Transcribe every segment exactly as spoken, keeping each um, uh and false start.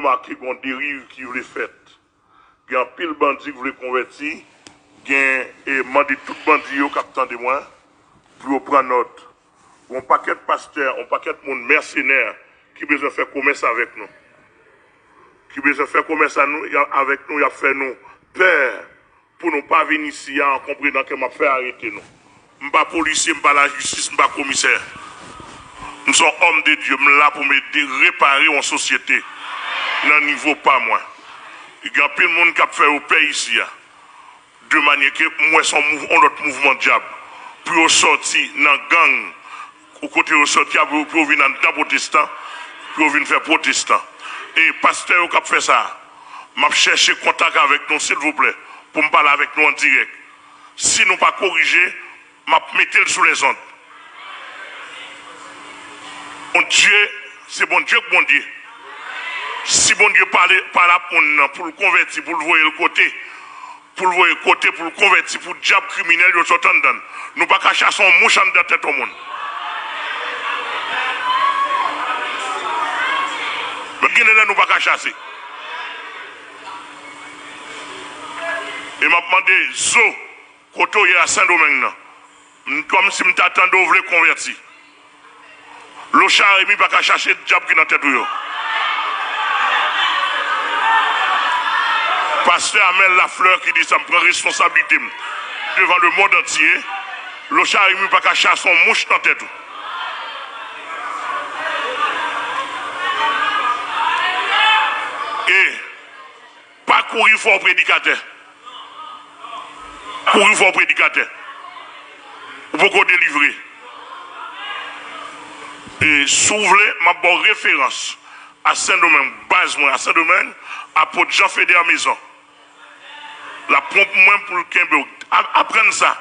Remake gen yon deriv ki vle fèt. Gen anpil bandi ki vle konvèti. Gen, e, mande tout bandi yo k ap tande mwen pou yo pran nòt. Gen yon pakèt pastè, yon pakèt moun mèsenè ki bezwen fè komès avèk nou. Ki bezwen fè komès a nou, y a, avèk nou, y ap fè nou pè pou nou pa vin isi a an konprenan ke m ap fè arete nou. M pa polisye, m pa lajistis, m pa komisè. M se yon òm de Dye, m la pou m ede repare yon sosyete nan nivo pa mwen. Gen anpil moun k ap fè yo pè isi a. De manyè ke m wè se yon mouv-, yon lòt mouvman dyab. Pou yo sòti nan gang, ou kote yo sòti a, pou yo, pou yo vin anndan pwotestan, pou yo vin fè pwotestan. E pastè yo k ap fè sa a, m ap chèche kontak avèk nou, silvouplè, pou m pale avèk nou an dirèk. Si nou pa korije, m ap mete l sou lèzond. Bondye, se Bondye k Bondye. Si Bondye pale, pale ak moun nan pou l konvèti, pou l voye l kote, pou l voye kote, pou l konvèti, pou dyab kriminèl yo sot anndan l. Nou pa ka chase yon mouch anndan tèt yon moun. Men gen de lè nou pa ka chase. E m ap mande Zo, kote w ye a Sendomeng nan? M, kòmsi m ta tande w vle konvèti. Lochard Remy pa ka chache dyab ki nan tèt ou yo. Pastè Amel Lafleur ki di sa, m pran responsablite m devan lemond antye. Lochard Remy pa ka chase yon mouch nan tèt ou. E pa kouri fè w predikatè. Kouri fè w predikatè. Ou poko delivre. E si w vle, m ap ba w referans a Sendomeng, baz mwen a Sendomeng, apot Jean Feder Maison. L ap pran pou mwen pou l kenbe w. A-, aprann sa.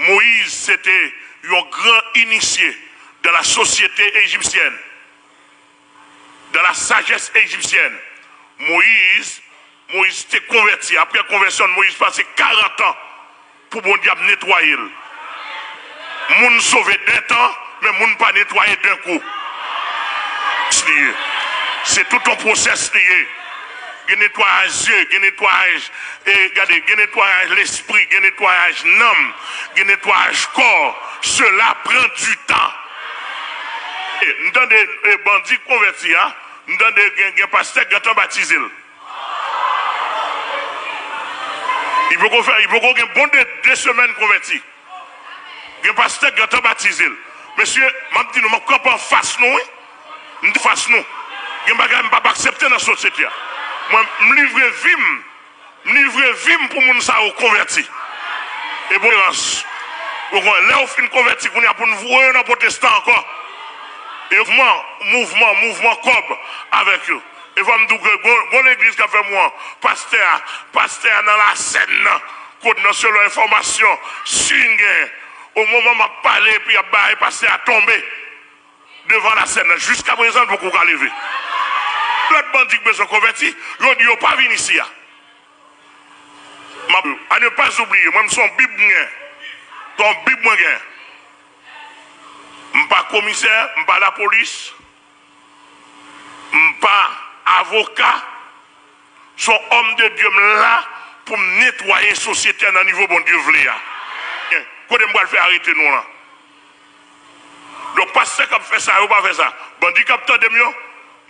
Moyiz se te yon gran inisye dans la société égyptienne. Dans la sagesse égyptienne, Moyiz, Moyiz te konvèti. Apre konvèsyon, Moyiz pase karant an pou Bondye ap netwaye l. Moun sove de tan, men moun pa netwaye de kou. Li ye. Se tout yon pwosès li ye. Gen netwayaj zye, gen netwayaj, e, gade, gen netwayaj lespri, gen netwayaj nanm, gen netwayaj kò. Cela prend du temps. E, m tande, e, bandi konvèti a, m tande gen, gen pastè k gentan batize l. Li poko fè, li poko gen bon de, de semèn konvèti. Gen pastè k gentan batize l. Mesye, m ap di nou, m ap kanpe anfas nou, wi. M di anfas nou. Gen bagay m p ap aksepte nan sosyete a. Mwen, m livre vi m. M livre vi m pou moun sa yo konvèti. E bon, lè w fin konvèti, kounye a pou n voye yo nan pwotestan ankò. E mouvman, mouvman, mouvman kòb avèk yo. E fò m di w ke gon, gon legliz k ap fè mwen, pastè a, pastè a nan lasèn nan, kote nan selon enfòmasyon, si n gen, o moman m ap pale, epi y ap bay pastè a tonbe devan lasèn nan. Jiskaprezan, l poko ka leve. Lòt bandi k bezwen konvèti, yo di yo pa vin isi a. M ap, à ne pas oublier, mwen, m se yon bib mwen gen. Se yon bib mwen gen. M pa komisè, m pa lapolis, m pa avoka. Se yon òm de Dye m la pou m netwaye sosyete a nan nivo Bondye vle a. Kote m pral fè arete nou lan? Donk, pastè k ap fè sa yo pa fè sa. Bandi k ap tande m yo,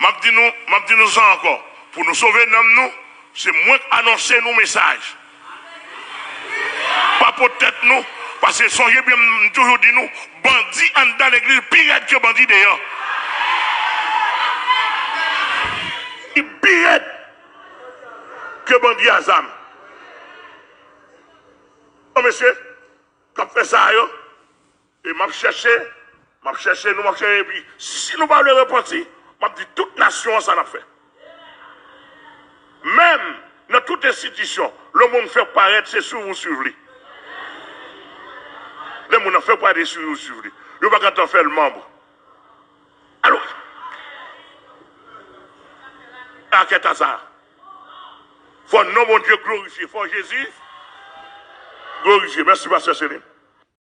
m ap di nou, m ap di nou sa ankò. Pou nou sove nanm nou, se mwen k anonse nou mesaj. Pa pot tèt nou, paske sonje byen m toujou di nou, bandi anndan legliz pi rèd ke bandi deyò. Li pi rèd ke bandi a zam. Non, mesye, k ap fè sa yo, e m ap chèche, m ap chèche nou, m ap chèche, epi si nou pa vle repanti, m ap di tout nasyon an sa n ap fè. Menm nan tout enstitisyon, le moun fè parèt, se swiv ou swiv li. Le moun nan fè parèt, se swiv ou swiv li. Yo pa gentan fè l manm. Alo? Akèt a sa. Fò non Bondye glorifye, fò Jezi glorifye. Mèsi, pastè Celine.